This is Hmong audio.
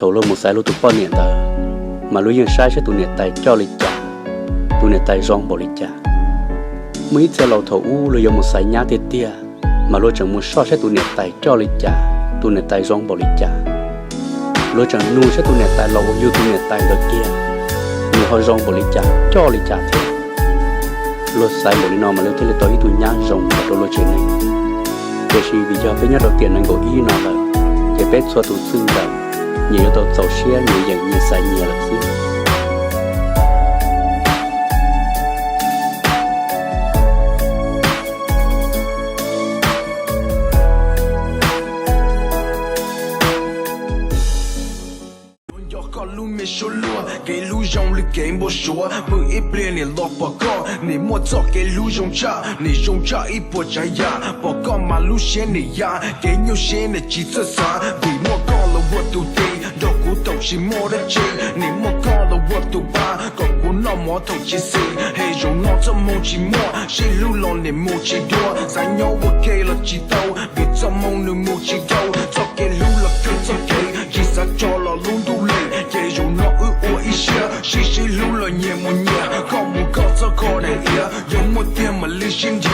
Thaum luag mus xaiv luag tus poj niam ntawd, mas luag yeej saib saib tus niam tais coj li cas, tus niam tais zoo npaum li cas. Muaj ib txhia laus thaum ub luag yuav mus xaiv nyab tiag tiag, mas luag tseem mus soj saib tus niam tais coj li cas, tus niam tais zoo npaum li cas. Luag tseem nug saib tus niam tais los uas yug tus niam tais ntawd kiag, nws ho zoo npaum li cas, coj li cas thiab. Luag xaiv npaum li no mas luag thiaj li tau ib tug nyab zoo los rau luag tsev neeg. Tiam sis vim yog peb nyob rau tiam nees nkaum ib no lawm, ces peb txhua tus txij nkawm nyias yuav tau txaus siab nyias yeem nyias xaiv nyias lawm xwb. Nco koj lub me suab luag, kev hlub zoo li kev npau suav, pw ib pliag nim los pom koj, nim muaj txoj kev hlub zoo tshaj, nim zoo tshaj ib puas tsav yam, pom koj mas lub siab nim ya, kev nyuaj siab nim tsis txawj xav, vim muaj koj los ua tus tis, nrog kuv thaum tsis muaj dab tsi, nim muaj koj los ua tus pa, kom kuv noj mov thaum tsis xis, es zaum no txoj hmoo tsis muaj, sib hlub los nim mus tsis dua, xav nyob ua ke los tsis tau, vim txoj hmoo nws mus tsis dhau, txoj kev hlub los kawg txoj kev, tsis xav tso los lub ntuj lem, ces zaum no wb ua ib siab, sib sib hlub los nyias mus nyias, koj mus koj txoj kho daim iav, yog muaj tiag mam li sib nrhiav,